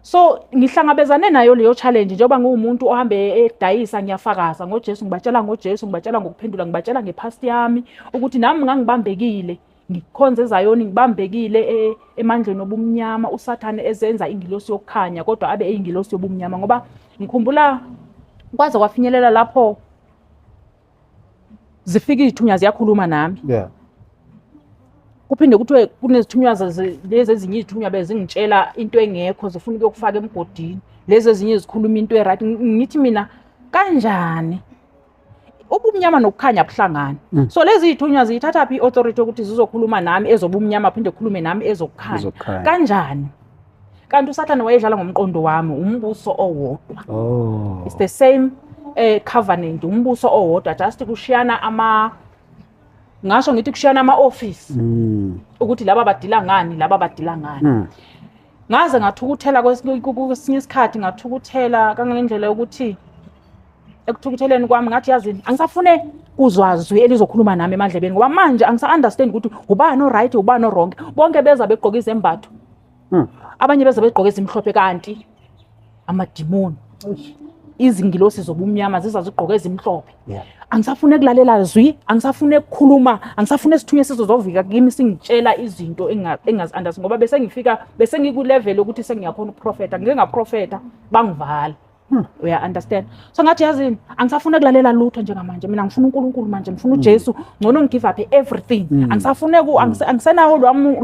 So ngihlangabezane nayo leyo challenge, njengoba ngiwumuntu ohambe edayisa, ngiyafakaza ngoJesu, ngibatshela ngoJesu, ngibatshela ngokuphendula, ngibatshela nge-past yami ukuthi nami ngangibambekile, ngikhonze eZayoni, ngibambekile emandleni obumnyama, uSathane ezenza ingilosi yokukhanya kodwa abe eyingilosi yobumnyama. Ngoba ngikhumbula kwaze kwafinyelela lapho zifika izithunywa ziyakhuluma nami, kuphinde kuthiwe kunezithunywa lezi ezinye izithunywa bezingitshela into engekho, zifuna ukuyokufaka emgodini, lezi ezinye zikhuluma into e-right. Ngithi mina kanjani ubumnyama nokukhanya buhlangana? So lezi zithunywa ziyithatha phi i-authority yokuthi zizokhuluma nami ezobumnyama, phinde khulume nami ezokukhanya? Ezokukhanya. Kanjani? Kanti uSathane wayedlala ngomqondo wami. Umbuso owodwa. It's the same covenant, umbuso owodwa, just kushiyana ama, ngasho ngithi kushiyana ama-office, ukuthi laba badila ngani, laba badila ngani. Ngaze ngathukuthela kwesinye isikhathi, ngathukuthela kangangendlela yokuthi Ekuthukutheleni kwami ngathi, yazini, angisafune kuzwazwi elizokhuluma nami emadlebeni, ngoba manje angisa-understand ukuthi ubani o-right, ubani o-wrong. Bonke beza begqoke izembatho, abanye beza begqoke ezimhlophe, kanti amadimoni, izingilosi zobumnyama ziza zigqoke ezimhlophe. Angisafune kulalela zwi, angisafune ukukhuluma, angisafune isithunywa sizozovika kimi singitshela izinto engazi-understand, ngoba bese ngifika, bese ngiku-level yokuthi sengiyakhona ukuprofetha. Ngike ngaprofetha, bangivala, uya-understand? So ngathi, yazini, angisafune kulalela lutho njengamanje. Mina ngifuna uNkulunkulu manje, ngifuna uJesu. Ngcono ngi-give up everything. Angisafune angisenawo lwami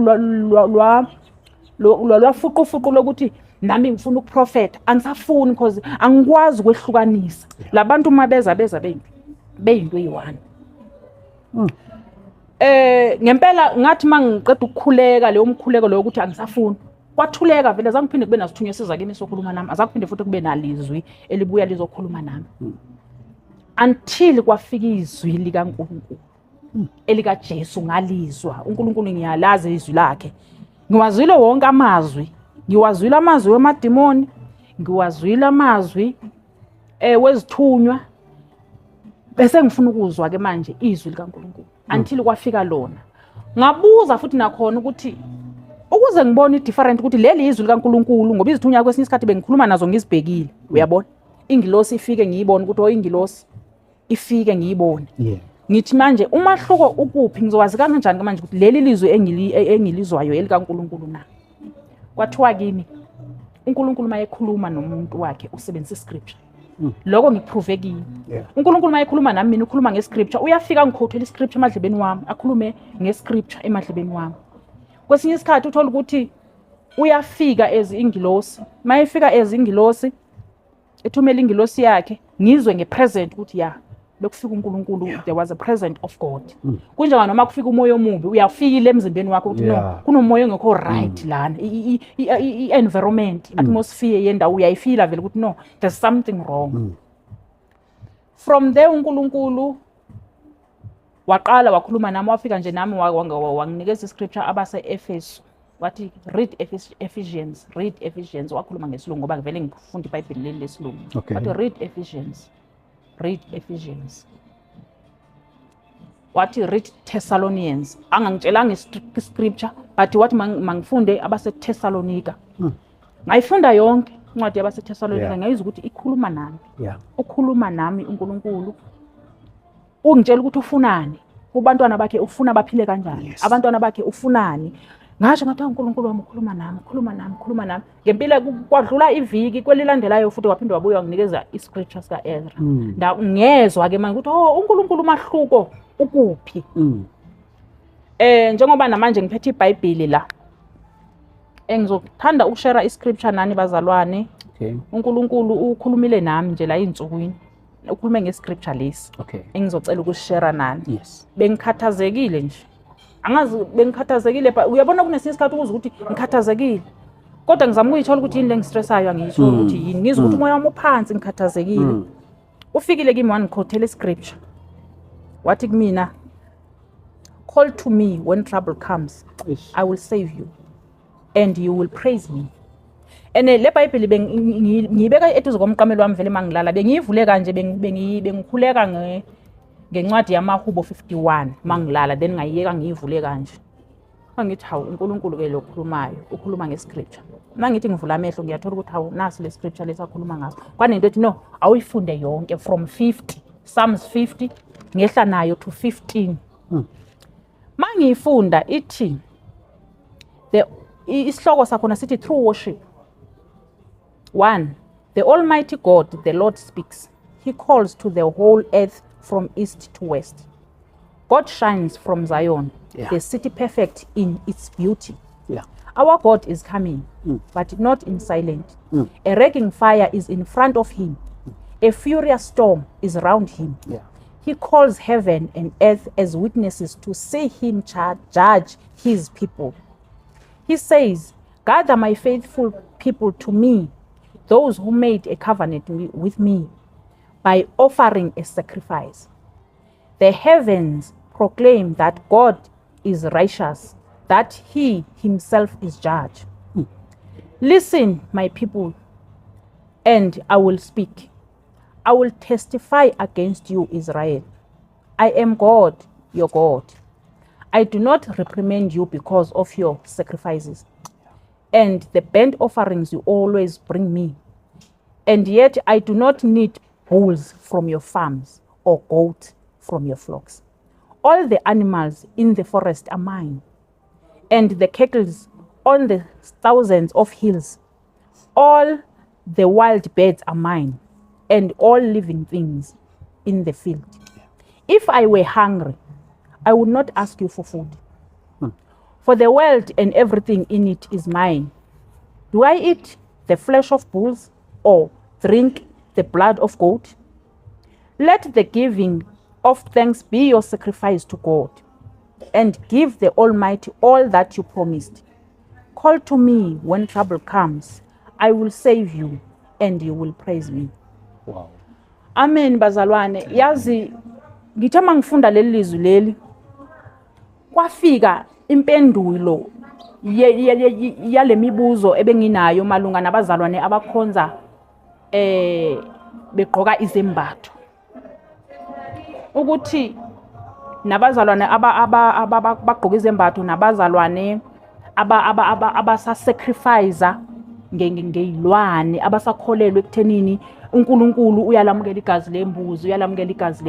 lwafuqufuqu lokuthi nami ngifuna ukuprofetha. Angisafuni, because angikwazi ukwehlukanisa labantu. Uma beza, beza beyinto eyi-one. Ngempela ngathi mangiqeda ukukhuleka leyo mkhuleko leyo ukuthi angisafuni, kwathuleka vele. Zange kuphinde kube nasithunywa esiza kimi sokhuluma nami, azange kuphinde futhi kube nalizwi elibuya lizokhuluma nami, until kwafika izwi likaNkulunkulu, elikaJesu. Ngalizwa uNkulunkulu, ngiyalazi izwi lakhe, ngiwazwile wonke amazwi. Ngiwazwile amazwi wemadimoni, ngiwazwile amazwi wezithunywa, bese ngifuna ukuzwa ke manje izwi likaNkulunkulu, until kwafika lona. Ngabuza futhi nakhona ukuthi ukuze ngibone i-different ukuthi leli izwi likaNkulunkulu, ngoba izithunywa kwesinye isikhathi bengikhuluma nazo ngizibhekile, uyabona? Ingilosi ifike, ngiyibone ukuthi oh, ingilosi ifike, ngiyibone. Ngithi manje umahluko ukuphi? Ngizowazi kanjani manje ukuthi leli lizwi engilizwayo elikaNkulunkulu na? Kwathiwa kimi uNkulunkulu uma ekhuluma nomuntu wakhe usebenzisa iscripture. Lokho ngiku-prove kimi. UNkulunkulu uma ekhuluma nami mina ukhuluma ngescripture. Uyafika ngi-quote-ele iscripture emadlebeni wami, akhulume ngescripture emadlebeni wami. Kwesinye isikhathi uthola ukuthi uyafika as ingilosi. Uma efika as ingilosi, ethumela ingilosi yakhe, ngizwe ngepresent ukuthi ya, bekufika uNkulunkulu, there was a present of God. Kunjenga noma kufika umoya omubi, uyafika emzimbeni wakho ukuthi no, kunomoya ongekho right lana. I-environment, atmosphere yendawo uyayifila vele ukuthi no, there's something wrong. From there uNkulunkulu waqala wakhuluma nami, wafika nje nami wanginikeza iscripture abase-Efesu, wathi read Ephesians, read Ephesians. Wakhuluma ngesilungu ngoba vele ngifunda iBhayibheli leli lesilungu. Wathi read Ephesians, read Ephesians. Wathi read Thessalonians. Angangitshelanga iscripture, but wathi mangifunde abaseThessalonika. Ngayifunda yonke incwadi yabaseThessalonika. Ngayizwa ukuthi ikhuluma nami. Ukhuluma nami uNkulunkulu, ungitshela ukuthi ufunani kubantwana bakhe, ufuna baphile kanjani. Abantwana bakhe ufunani. Ngasho ngathi, uNkulunkulu wami ukhuluma nami, ukhuluma nami, ukhuluma nami ngempilo. Kwadlula iviki, kwelilandelayo futhi waphinde wabuya wanginikeza iscripture sika-Ezra. Ngezwa ke manje ukuthi oh, uNkulunkulu, umahluko ukuphi? Njengoba namanje ngiphethe iBhayibheli la, engizothanda ukushare iscripture nani bazalwane. UNkulunkulu ukhulumile nami nje la ey'nsukwini, ukhulume ngescripture lesi engizocela ukusishare nani. Bengikhathazekile nje, angazi bengikhathazekile, but uyabona kunesinye isikhathi ukuze ukuthi ngikhathazekile, kodwa ngizama ukuyithola ukuthi yini le ngistressayo, angiyitholi ukuthi yini. Ngizwe ukuthi umoya wami uphansi, ngikhathazekile. Ufikile kimi wangi-quote-ela iscripture, wathi kumina, "Call to me when trouble comes. I will save you and you will praise me." And le Bhayibheli ngiyibeka eduze komqamelo wami vele mangilala, bengiyivule kanje, bengikhuleka ngencwadi yamaHubo 51 mangilala, then ngayiyeka ngiyivule kanje. Angithi hawu, uNkulunkulu ke lo khulumayo, ukhuluma ngescripture. Uma ngithi ngivula amehlo, ngiyathola ukuthi hawu, nasi le scripture lesakhuluma ngaso. Kwanento ethi no, awuyifunde yonke from 50, Psalms 50, ngehla nayo to 15. Mangiyifunda ithi isihloko sakhona sithi true worship. 1. The Almighty God, the Lord, speaks. He calls to the whole earth from east to west. God shines from Zion, the city perfect in its beauty. Our God is coming, but not in silent. A raging fire is in front of him. A furious storm is round him. He calls heaven and earth as witnesses to see him judge his people. He says, "Gather my faithful people to me, those who made a covenant with me by offering a sacrifice." The heavens proclaim that God is righteous, that he himself is judge. Listen, my people, and I will speak. I will testify against you, Israel. I am God, your God. I do not reprimand you because of your sacrifices and the burnt offerings you always bring me. And yet I do not need bulls from your farms or goats from your flocks. All the animals in the forest are mine, and the cattle on the thousands of hills. All the wild birds are mine, and all living things in the field. If I were hungry, I would not ask you for food. For the world and everything in it is mine. Do I eat the flesh of bulls or drink the blood of goat? Let the giving of thanks be your sacrifice to God, and give the Almighty all that you promised. Call to me when trouble comes. I will save you, and you will praise me. Amen, bazalwane. Yazi, ngithe mangifunda leli lizwi leli, kwafika impendulo yale mibuzo ebenginayo malunga nabazalwane abakhonza begqoka izembatho, ukuthi nabazalwane bagqoka izembatho, nabazalwane abasasacrifice ngey'lwane, abasakholelwa ekuthenini uNkulunkulu uyalamukela igazi lembuzi, uyalamukela igazi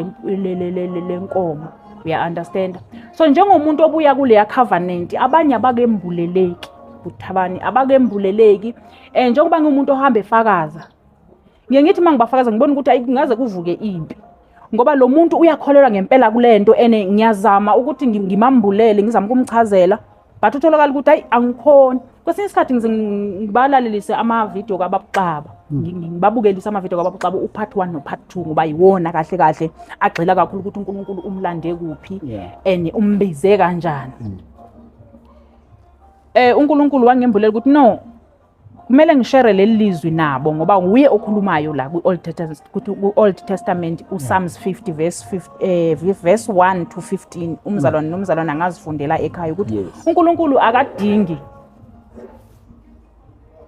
lenkomo, uya-understand? So njengomuntu obuya kuleya covenant, abanye abakembuleleki, buthabani, abakembuleleki. Njengoba ngiwumuntu ohamba efakaza, ngiye ngithi uma ngibafakaza, ngibona ukuthi ayi, kungaze kuvuke impi, ngoba lo muntu uyakholelwa ngempela kule nto, and ngiyazama ukuthi ngimambulele, ngizame ukumchazela, but utholakala ukuthi hayi, angikhoni. Kwesinye isikhathi ngize ngibalalelise amavidiyo kababuxaba, ngibabukelise amavidiyo kababuxaba, u-part 1 no-part 2, ngoba yiwona kahle kahle agxila kakhulu ukuthi uNkulunkulu umlande kuphi and umbize kanjani. UNkulunkulu wangembulela ukuthi no, kumele ngishare leli lizwi nabo, ngoba nguye okhulumayo la ku-Old Testament, uPsalms 50 verse 50, verse 1 to 15. Umzalwane nomzalwane angazifundela ekhaya ukuthi uNkulunkulu akadingi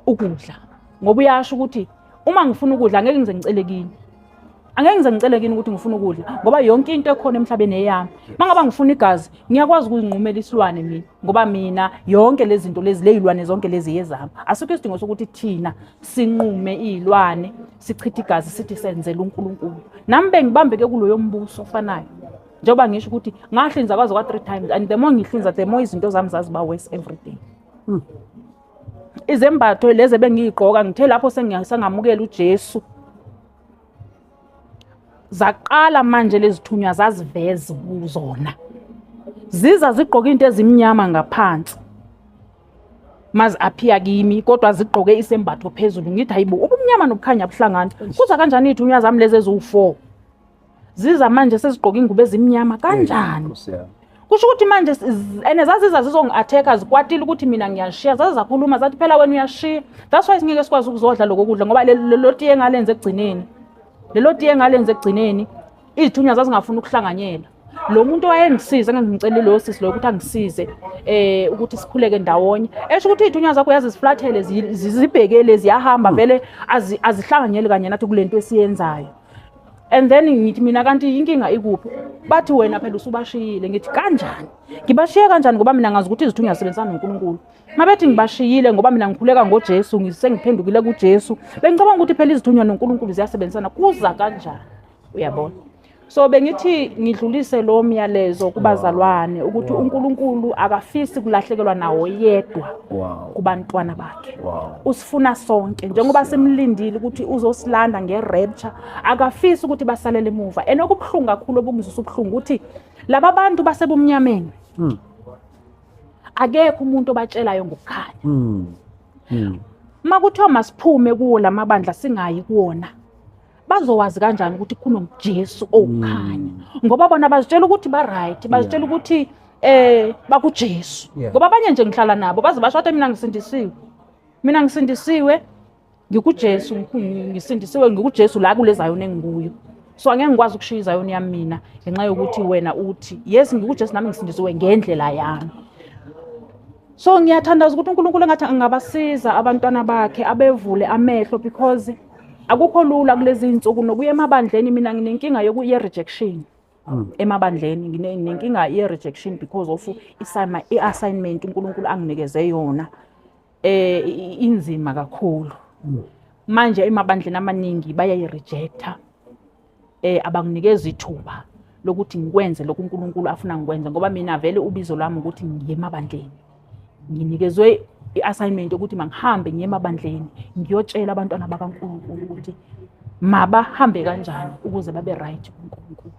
ukudla, ngoba uyasho ukuthi uma ngifuna ukudla, angeke ngize ngicele kini, angeke ngize ngicele kini ukuthi ngifuna ukudla, ngoba yonke into ekhona emhlabeni eyami. Uma ngaba ngifuna igazi, ngiyakwazi ukuzinqumela isilwane mina, ngoba mina yonke lezi zinto lezi, ley'lwane zonke lezi yezami. Asikho isidingo sokuthi thina sinqume iy'lwane, sichithe igazi, sithi senzele uNkulunkulu. Nami bengibambeke kuloyo mbuso ofanayo, njengoba ngisho ukuthi ngahlinza kwaze kwa-three times, and the more ngihlinza, the more izinto zami zaziba worse everything. Izembatho lezi ebengiyigqoka, ngithe lapho sengamukela uJesu, zaqala manje lezi thunywa zaziveza kuzona, ziza zigqoka into ezimnyama ngaphansi, mazi-appear kimi, kodwa zigqoke isembatho phezulu. Ngithi, hayibo, ubumnyama nobukhanya buhlangana kuza kanjani? Iy'thunywa zami lezi eziwu-four ziza manje sezigqoke ingubo ezimnyama kanjani? Nkosi yami. Kusho ukuthi manje ene zaziza zizongi-attack-a, zikwatile ukuthi mina ngiyashiya. Zaze zakhuluma, zathi, phela wena uyashiya, that's why singeke sikwazi ukuzodla lokho kudla, ngoba lelo tiye engalenza ekugcineni, lelo tiye engalenza ekugcineni, izithunywa zazingafuni ukuhlanganyela. Lo muntu owayengisiza, engangimcelile loyo sisi loyo ukuthi angisize ukuthi sikhuleke ndawonye, esho ukuthi iy'thunywa zakho yazi ziflathele, zibhekele, ziyahamba vele, azihlanganyeli kanye nathi kule nto esiyenzayo. And then ngithi mina, kanti inkinga ikuphi? Bathi, wena phela usubashiyile. Ngithi, kanjani ngibashiye kanjani? Ngoba mina ngazi ukuthi izithunywa zisebenzisana noNkulunkulu. Mabethi ngibashiyile ngoba mina ngikhuleka ngoJesu, ngisengiphendukile kuJesu, bengicabanga ukuthi phela izithunywa noNkulunkulu ziyasebenzisana. Kuza kanjani? Uyabona? So bengithi ngidlulise lo myalezo kubazalwane ukuthi uNkulunkulu akafisi kulahlekelwa nawo yedwa kubantwana bakhe. Usifuna sonke, njengoba simlindile ukuthi uzosilanda nge-rapture. Akafisi ukuthi basalele emuva, and okubuhlungu kakhulu, obungizwisa ubuhlungu, ukuthi laba bantu basebumnyameni, akekho umuntu obatshelayo ngokukhanya. Uma kuthiwa masiphume kuwo lamabandla, singayi kuwona, bazowazi kanjani ukuthi kunoJesu owukhanya? Ngoba bona bazitshela ukuthi ba-right, bazitshela ukuthi bakuJesu. Ngoba abanye nje ngihlala nabo, baze basho athi, mina ngisindisiwe, mina ngisindisiwe, ngikuJesu, ngisindisiwe, ngikuJesu la kule Zayoni engikuyo, so angeke ngikwazi ukushiya iZayoni yami mina ngenxa yokuthi wena uthi yes, ngikuJesu, nami ngisindisiwe ngendlela yami. So ngiyathandaza ukuthi uNkulunkulu engathi angabasiza abantwana bakhe, abevule amehlo, because Akukho lula kulezi insuku nokuya emabandleni. Mina nginenkinga yokuye rejection emabandleni. Nginenkinga ye-rejection because of i-assignment uNkulunkulu anginikeze yona, inzima kakhulu. Manje emabandleni amaningi bayayi-rejecta, abanginikeza ithuba lokuthi ngikwenze lokhu uNkulunkulu afuna ngikwenze, ngoba mina vele ubizo lwami ukuthi ngiye emabandleni. Nginikezwe i-assignment yokuthi mangihambe ngiye emabandleni, ngiyotshela abantwana bakaNkulunkulu ukuthi mabahambe kanjani ukuze babe right kuNkulunkulu.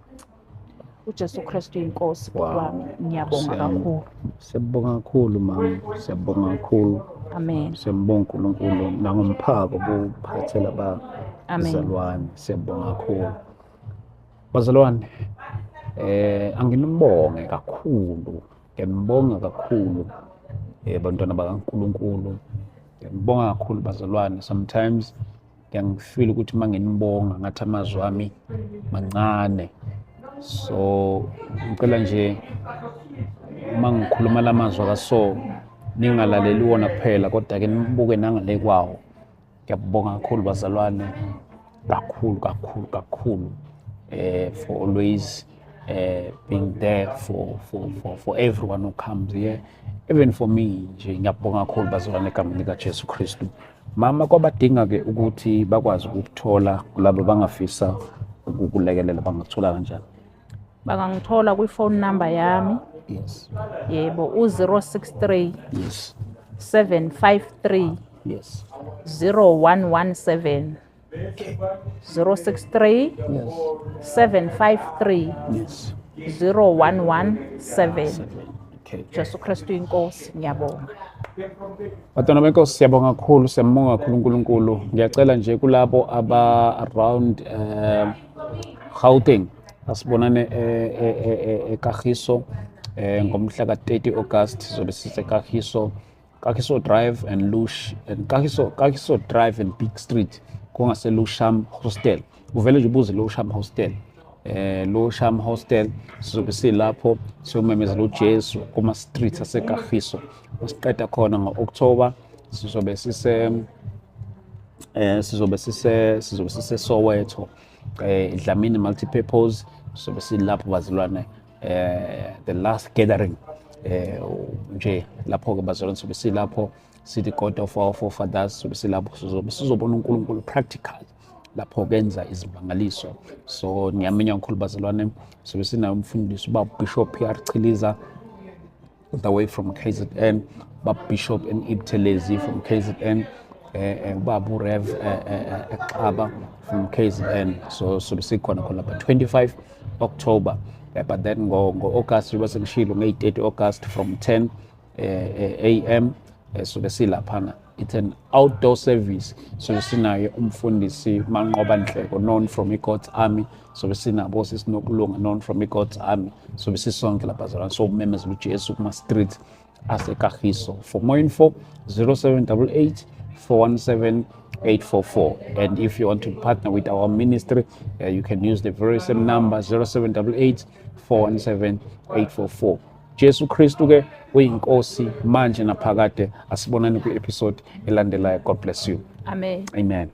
UJesu Kristu inkosi. Bhuti wami, ngiyabonga kakhulu. Siyabonga kakhulu, mama, siyabonga kakhulu. Amen. Siyambonga uNkulunkulu nangomphako buphathela Amen. abazalwane. Siyabonga kakhulu, bazalwane. Anginibonge kakhulu, ngiyanibonga kakhulu, bantwana bakaNkulunkulu. Ngiyabonga kakhulu, bazalwane. Sometimes ngiyangifeel ukuthi uma nginibonga ngathi amazwi ami mancane, so ngicela nje uma ngikhuluma lamazwi akaso ningalaleli wona kuphela, kodwa ke nibuke nangale kwawo. Ngiyabonga kakhulu, bazalwane, kakhulu kakhulu kakhulu, for always being there for everyone who comes here, even for me nje. Ngiyabonga kakhulu, bazalwane, egameni likaJesu Kristu. Mama, kwabadinga ke ukuthi bakwazi ukuthola, kulabo bangafisa ukukulekelela, bangathola kanjani? Bangangithola kwi-phone number yami. Yebo, u-063 753 0117. 063 753 0117. Okay. Jesu Kristu inkosi, ngiyabonga. Bantwana benkosi, siyabonga kakhulu, siyambonga kakhulu uNkulunkulu. Ngiyacela nje kulabo aba around Gauteng, asibonane eKagiso ngomhla ka-30 August. Sizobe siseKagiso, Kagiso Drive and Lush and Kagiso Drive and Big Street, kungase Lusham Hostel. Uvele nje ubuze Lusham Hostel. Lusham Hostel, sizobe silapho siyomemezela uJesu kuma streets aseKagiso. Masiqeda khona ngo-October, sizobe sise Soweto, Dlamini Multipurpose. Sizobe silapho, bazalwane, the last gathering nje lapho ke, bazalwane. Sizobe silapho sithi God of our forefathers. Sizobe silapho, sizobe sizobona uNkulunkulu practical lapho kenza izimangaliso. So ngiyamenya kakhulu, bazalwane. Sizobe sinayo umfundisi ubaba Bishop PR Chiliza all the way from KZN, Bab Bishop and Ibtelezi from KZN, ubaba uRev Xaba from KZN. So sikhona khona lapha 25 October. But then ngo August, njengoba sengishilo, ngeyi-30 August from 10 AM sobe silaphana. It's an outdoor service. So sinaye umfundisi Manqoba Nhleko, known from iGod's Army. Sobe sinabo sisinokulunga, known from iGod's Army. Sobe sisonke lapha, bazalwane, so umemezela uJesu kuma streets aseKagiso. For more info, 0788 417 844. And if you want to partner with our ministry, you can use the very same number, 0788 417 844. Jesu Kristu ke uyinkosi manje naphakade. Asibonane kwi-episode elandelayo. God bless you. Amen. Amen.